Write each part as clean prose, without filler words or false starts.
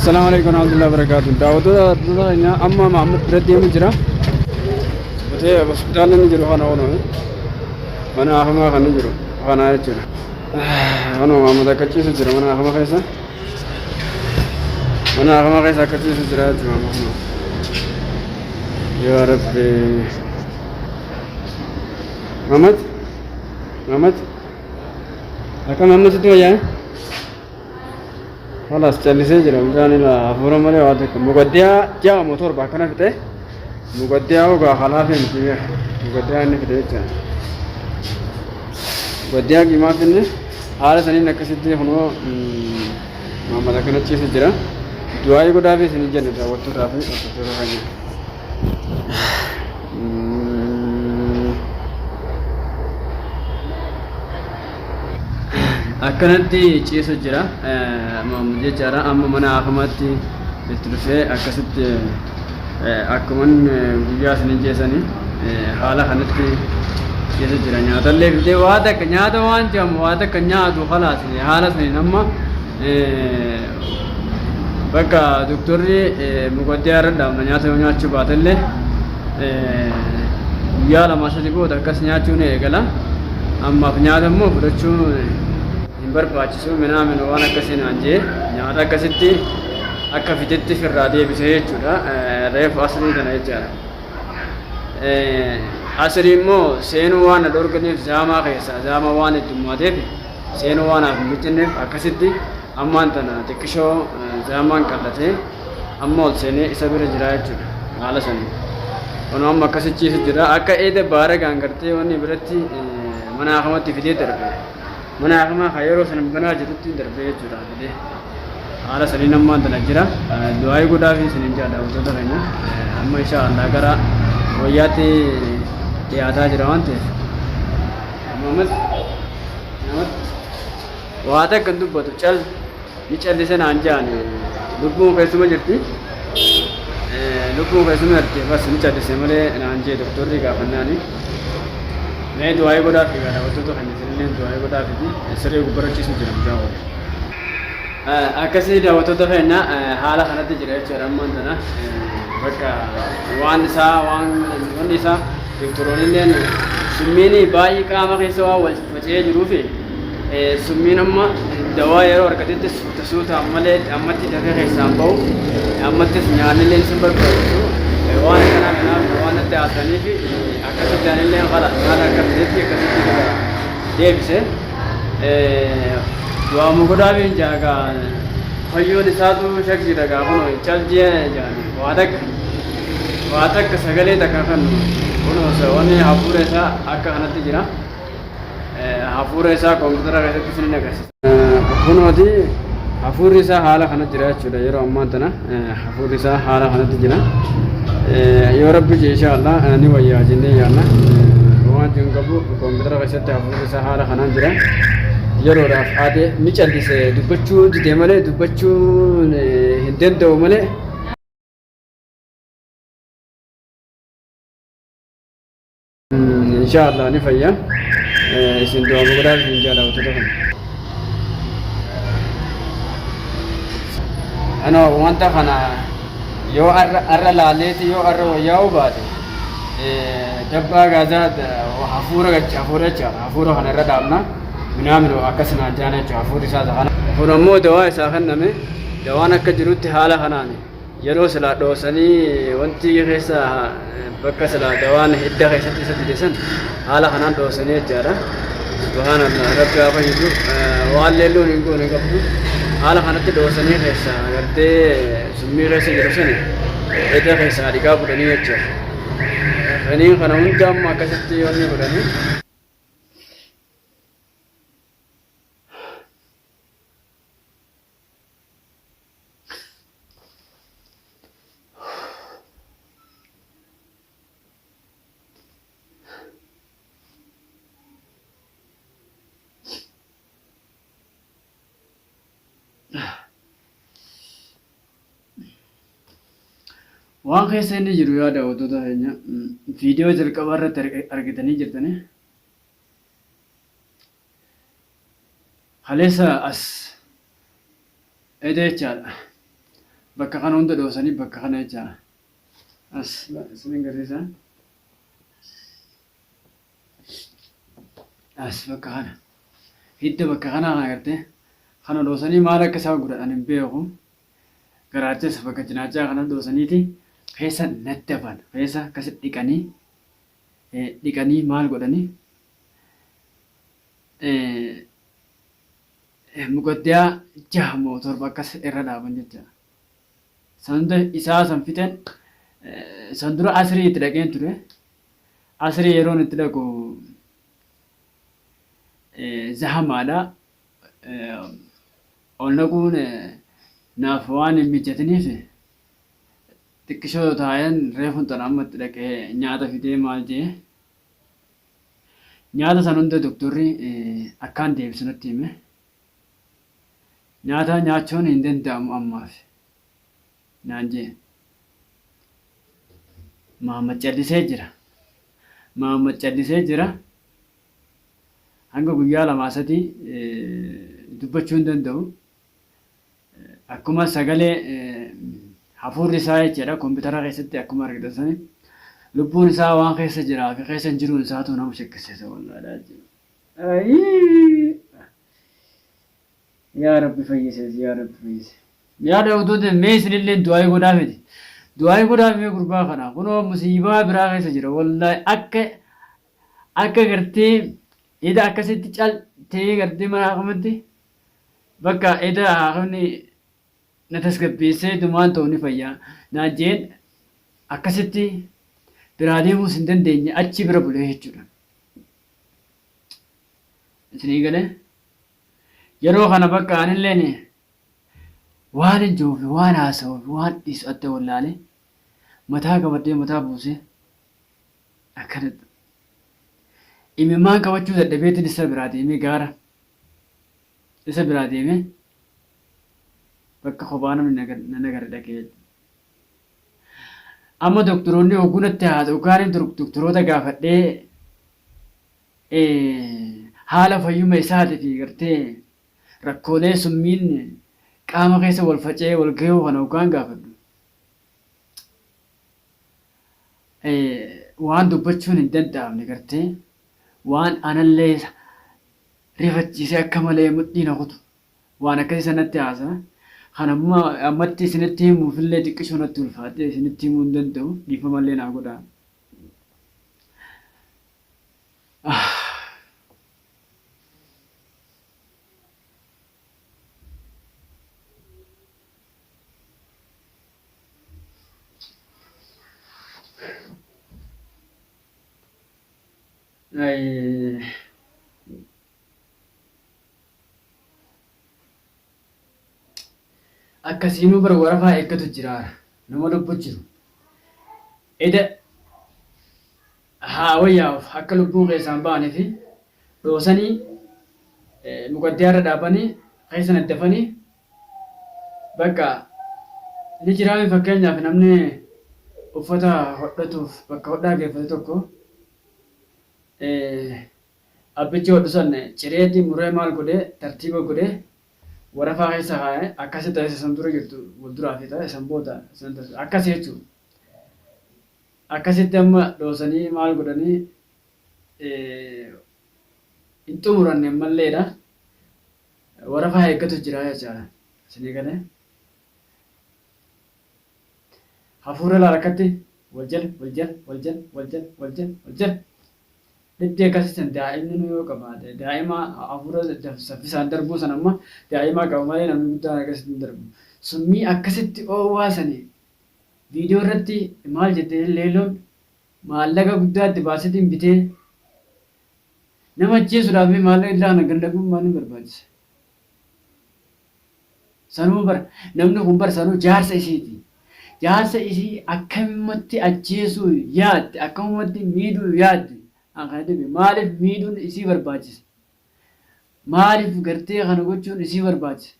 Assalaamu alaikum warahmatullahi wabarakatuh. Daawwattoota hordoftoota keenya amma Mahammad bira deemu jira. Kutee hospitaalli inni jiru kana oolame. Mana hafamaa kan inni jiru kana jechuudha. Kanuma Mahammad akka ciisu jira mana hafamaa keessa. Mana hafamaa keessa akka ciisu jira jechuudha Mahammad. Yaa Rabbi. Mahammad? Mahammad? Akkam amma sitti wayyaa? Kalaas callisee jira mucaan ilaa hafuura malee waa takka muqaddiyaa ja'a moo torba akkana fixe muqaddiyaa ogaa halaafee miti beeka muqaddiyaa inni fide jecha muqaddiyaa qimaa finne haala saniin akkasitti kunoo Muhammad akkana ciisu jira du'aayii godhaafii isin jenna daawwattootaa fi hordoftoota keenya. Akkanatti ciisu jira Muhammad jechaadha amma mana haakamaatti itti dhufee akkasitti akkuman guyyaa isinin jeesanii haala kanatti ciisu jira nyaatallee fidee waa takka nyaata waan jedhamu waa takka nyaatu kalaas haala saniin amma bakka doktorri muqaddiyaa irra dhaabna nyaata yoo nyaachuu baatellee guyyaa lama sadi booda akkas nyaachuu ni eegala. Ammaaf nyaata immoo fudhachuu hin barbaachisu minaamin waan akkasii naan jee nyaata akkasitti akka fidetti firraa deebise jechuudha. Reefu asrii kana jechaadha. Asrii immoo seenuu waan na dhorkaniif zaamaa keessaa zaamaa waan heddumaateef seenuu waan naaf hin mijjanneef akkasitti ammaan tana xiqqishoo zaamaan qallatee amma ol seenee isa bira jira jechuudha haala sanii. Kunoo amma akkasi ciisu jira akka eeda baaragaan gartee wanni biratti mana hakamatti fidee darbe. Mana hakamaa kan yeroo sana banaa jirutti darbe jechuudha fidee. Haala saniin ammaan tana jira. Du'aayii godhaa fi isiniin jaa daawwattoota keenya. Amma insha Allah gara wayyaatti dhiyaataa jira waan ta'eef. Muhammad namatti waa takka hin dubbatu cal ni callise naan jaan lubbuun keessuma jirti. Lubbuun keessuma jirti bas ni callise malee naan jee doktorri gaafannaani. Mee du'aayii godhaa fi daawwattoota keenya isinillee du'aayii godhaa fi siree gubbarra ciisu jira mucaan kun. Akkasii daawwattoota keenya haala kanatti jira jechuudha ammaan tana bakka waan isaa waan wanni isaa doktoroonilleen summiin baay'ee qaama keessa waan wal faca'ee jiruufi summiin amma dawaa yeroo argatetti suuta suutaan malee ammatti dafee keessaan bahu ammattis nyaannilleen sun barbaachisu waan akkanaa kanaaf waan natti haasa'aniif akkasitti anilleen kala nyaata akka fidetti akkasitti deebise. Du'aama godhaafi jaagaa fayyoon isaatu shakkiidha gaa kun caljee jaani waa takka waa takka sagalee takka kan kun wanni hafuura isaa akka kanatti jira hafuura isaa koompitara keessatti isin agarsiisa. Kunooti hafuurri isaa haala kana jira jechuudha yeroo ammaa tana hafuurri isaa haala kanatti jira. Yoo rabbi jee insha Allah ni wayyaa jennee yaadna. Waan hin qabu koompitara keessatti hafuurri isaa haala kanaan jira. Yeroodhaaf aadee ni callise dubbachuu dide malee dubbachuu hin danda'u malee. Insha Allah ni fayya. Isin du'a godhaa isin jaalaa hojjeta kana. Ano wanta kana yoo arra arra laaleeti yoo arra wayyaa'uu baate dabbaa gaazaa hafuura gacha hafuura jecha hafuura kana irra dhaabna minaamino akkas naan jaana jecha hafuurri isaa isa kana. Kun ammoo dawaa isaa kenname dawaan akka jirutti haala kanaani. Yeroo silaa dhoosanii wanti keessa bakka silaa dawaan hidda keessatti isa fide san haala kanaan dhoosanii jechaadha. Subhaanallah rabbi haa fayyisu waan leelloon hin goone qabdu haala kanatti dhoosanii keessa gartee summii keessa jiru sani hidda keessaa dhiqaa godhanii jechaadha. Kaniin kana hunda amma akkasitti wanni godhanii. Waan keessa inni jiru yaa daawwattoota keenya viidiyoo jalqabaa irratti argitanii jirtanii. Kaleessa as eda jechaadha. Bakka kana hunda dhoosanii bakka kana jecha. As isin agarsiisa. As bakka kana. Hidda bakka kanaa kana gartee kana dhoosanii maal akka isaan godhan hin beeku. Garaachas bakka cinaachaa kana dhoosaniiti keessa naddafan keessa akkasitti dhiqanii dhiqanii maal godhanii muqaddiyaa 6 moo 7 akkas irra dhaaban jecha. San hunda isaa san fixeen san dura asrii itti dhaqeen ture. Asrii yeroon itti dhaqu zahamaadha. Ol naquun naaf waan hin mijatiniif xiqqishoo taa'een reefun tana amma itti dhaqee nyaata fidee maal jee nyaata san hunda doktorri akkaan deebisu natti hime. Nyaata nyaachuun hin danda'amu ammaaf naan jee. Mahammad callisee jira. Mahammad callisee jira. Hanga guyyaa lamaa sadii dubbachuu hin danda'u. Akkuma sagalee hafuurri isaa jechaadha kompiitara keessatti akkuma argitan sani lubbuun isaa waan keessa jiraa fi keessa hin jiruun isaatu nama shakkisiisa wallaahi. Yaa Rabbi fayyise yaa Rabbi fayyise. Yaa daawwattoota mee isinillee du'aayii godhaa miti. Du'aayii godhaa mee gurbaa kana kunoo musiibaa biraa keessa jira wallaahi akka akka gartee eda akkasitti cal ta'ee gartee mana haakimatti bakka eda haakimni na tasgabbeessee tumaan ta'u ni fayyaa naan jeen akkasitti biraa deemuus hin dandeenye achi bira bulee jechuudha. Isinii galee yeroo kana bakka anilleen waan hin jiruuf waan haasa'uuf waan dhiisu adda wallaalee mataa qabadhee mataa buusee akkanatti imimmaan qabachuu dadhabeetiin isa biraa deemee gaara isa biraa deemee bakka kophaa namni na nagare dhaqee jechuudha. Amma doktoroonni hogguu natti haasa'u gaariin doktoroota gaafadhee haala fayyuma isaatii fi gartee rakkoolee summiin qaama keessa wal faca'ee wal gahuu kana hoggaan gaafadhu waan dubbachuun hin danda'amne gartee waan anallee rifachiisee akka malee mudhii na kutu waan akkasii sanatti haasa'a. Kan amma ammatti isinitti himuufillee xiqqishoo natti ulfaate isinitti himuu hin danda'u dhiifamallee naa godhaa. Ay. Akkasiinuu bar warafaa eeggatu jiraara. Nama lubbu jiru. Eda haa wayyaa'uuf akka lubbuun keessaan ba'anii fi dhoosanii muqaddiyaarra dhaabanii keessa naddafanii bakka ni jiraami fakkeenyaaf namni uffata hodhatuuf bakka hodhaa geeffatu tokko abbichi hodhu san cireeti muree maal godhee tartiiba godhee warafaa keessa kaa'e akkasi ta'e isa san dura jirtu wal duraa fi ta'e san booda san akkasi jechuudha. Akkasitti amma dhoosanii maal godhanii hin xumuranne ammalleedha. Warafaa eeggatu jira jechaadha. Isinii galee. Hafuura laala akkatti wal jala wal jala wal jala wal jala wal jala wal jala. Dhibdee akkasii san daa'imni nu yoo qabaate daa'ima hafuura saffisaan darbuu san amma daa'imaa qaba malee namni guddaan akkasitti hin darbu. Summii akkasitti oowwaa sanii Viidiyoo irratti maal jette Leelloon maallaqa guddaa itti baasetiin bitee nama ajjeesuudhaaf mee maallaqa illaa kana gad naquun maaliin barbaachise? Sanuu bar namni kun bar sanuu jaarsa isiiti. Jaarsa isii akkamumatti ajjeesuu yaadde akkamumatti miidhuu yaadde an kana dhibe maaliif miidhuun isii barbaachise? Maaliif gartee kana gochuun isii barbaachise?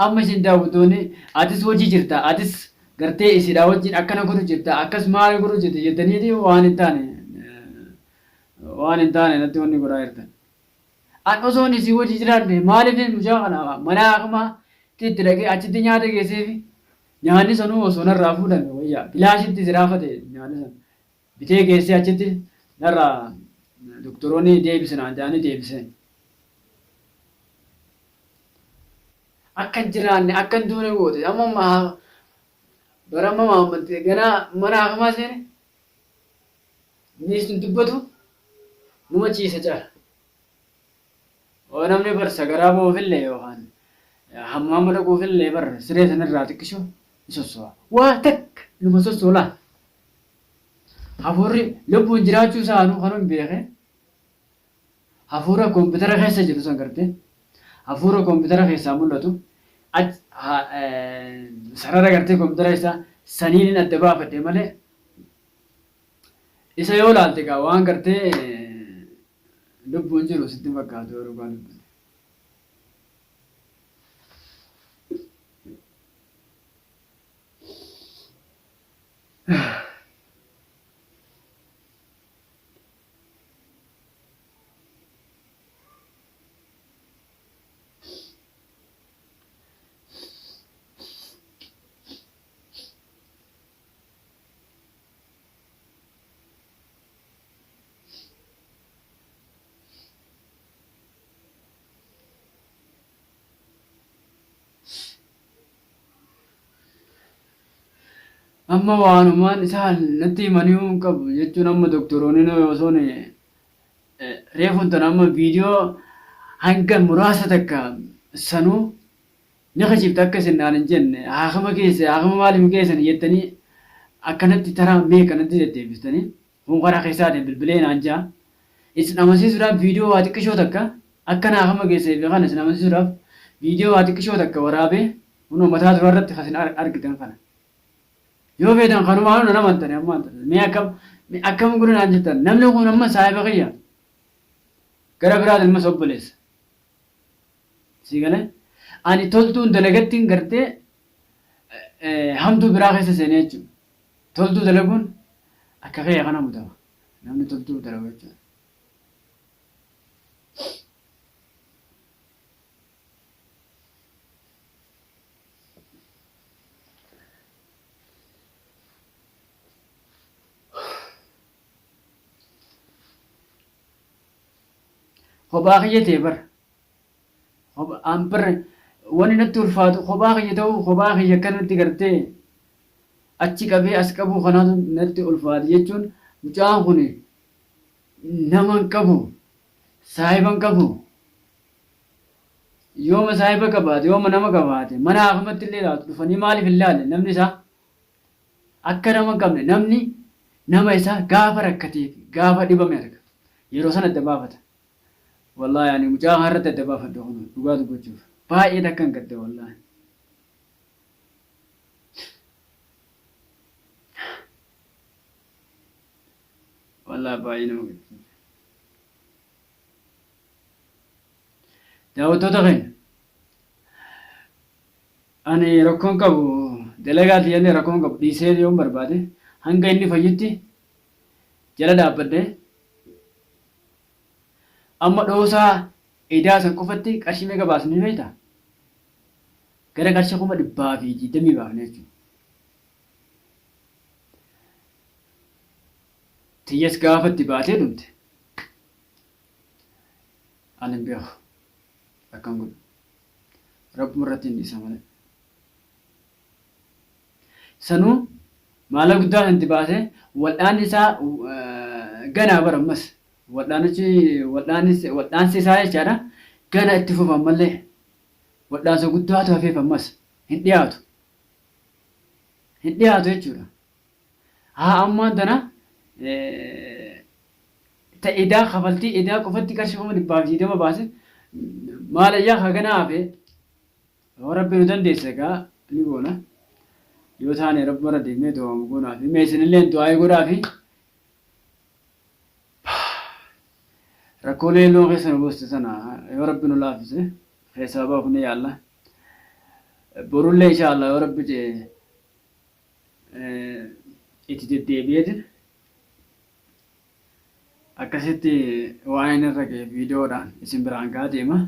Amma isin daawwattoonni atis wajji jirta atis gartee isidha wajjin akkana godhu jirta akkas maal godhu jirta jettaniiti waan hin taane waan hin taane natti wanni godhaa jirtan. An osoon isii wajji jiraadhe maaliif mucaa kana mana hakimaa itti dhaqee achitti nyaata geesseefi. Nyaanni sanuu osoo narraa fuudhame wayyaa. Bilaashitti siraafate nyaanni san. Bitee geessee achitti narraa doktoroonni deebisi naan jedhanii deebiseen. Akka hin jiraanne akka hin duune goote. Amma bara amma Mahammad ganaa mana hakimaa seene innis hin dubbatu numa ciisa caala. Hoo namni bar sagaraa ba'uufillee yookaan hammaama dhaquufillee bar siree sanirraa xiqqisho ni sosso'a. Waa takka numa sosso'u laal. Hafuurri lubbuun jiraachuu isaa anuu kanuun beeke hafuura koompitara keessa jiru san gartee hafuura koompitara keessaa mul'atu sarara gartee koompitara keessaa saniinin adda baafadhe malee isa yoo laalte gaa waan gartee lubbuun jiru sitti hin fakkaatu yoo dhugaa dubbanne. Amma waanumaan isaan natti himanii hin qabu jechuun amma doktoroonni osoo reefuun tana amma viidiyoo hanga muraasa takka sanuu ni kijibda akka isin naan hin jenne haakima keessa haakima maaliif hin geessan jettanii akkanatti taraa meeqa natti deddeebistanii kun karaa keessaatiin bilbilee naan jaa isin amansiisuudhaaf viidiyoo waa xiqqishoo takka akka na haakima geessee fi kana isin amansiisuudhaaf viidiyoo waa xiqqishoo takka waraabee kunoo mataa duraa irratti kan isin argitan kana yoo feetan kanumaanuu nan amantani ammaan tana mee akkam mee akkam godhu naan jettan namni kun amma saahiba kiyya gara biraatiin ammas obboleessa Sii galee? Ani toltuun dalagattiin gartee hamtuu biraa keessa seenee jechuudha. Toltuu dalaguun akka kiyya kana mudama. Namni toltuu dalagu jechuudha. Kophaa kiyya ta'e bara. An bar wani natti ulfaatu kophaa kiyya ta'uu kophaa kiyya akkanatti gartee achi qabee as qabuu kanaatu natti ulfaate jechuun mucaan kun nama hin qabu saahiba hin qabu yooma saahiba qabaate yooma nama qabaate mana haakimatti illee laatu dhufanii maaliif hin laalle namni isaa akka nama hin qabne namni nama isaa gaafa rakkatee fi gaafa dhibame arga yeroo sana adda baafata. Wallaahi ani mucaa kana irratti adda baafadhe kun dhugaa dubbachuuf baay'ee takkan gadde wallaahi. Wallaahi baay'ee nama gaddisiisa. Daawwattoota keenya ani rakkoon qabu dalagaa tiyyallee rakkoon qabu dhiisee yoon barbaade hanga inni fayyutti jala dhaabbadhee Amma dhoosaa edaa san qofatti qarshii meeqa baasne ni beektaa? Gara qarshii 120,000 baafne jechuudha. Tiyyas gaafa itti baatee dhumte ani hin beeku akkan godhu. Rabbuma irratti hin dhiisa malee. Sanuu maala guddaa kan itti baase waldhaanni isaa ganaa bara ammas waldhaanichi waldhaansi isaa jechaadha gana itti fufa ammallee waldhaansa guddaatu hafeef ammas hin dhiyaatu hin dhiyaatu jechuudha. Haa ammaan tana ta idaa kafaltii idaa qofatti qarshii 120,000 baase maalayyaa haganaa hafee Yoo Rabbi nu dandeessise egaa ni goona. Yoo taane Rabbumarra deemnee du'aama goonaafi. Mee isinilleen du'aa'ii godhaafi. Rakkoolee loon keessa nu buuste tana yoo Rabbi nu laaffise keessaa bahuuf ni yaalla. Borullee inshaa Allah yoo Rabbi je'e itti deddeebi'eetiin akkasitti waa'een irra ga'e viidiyoodhaan isin biraan gahaa deema.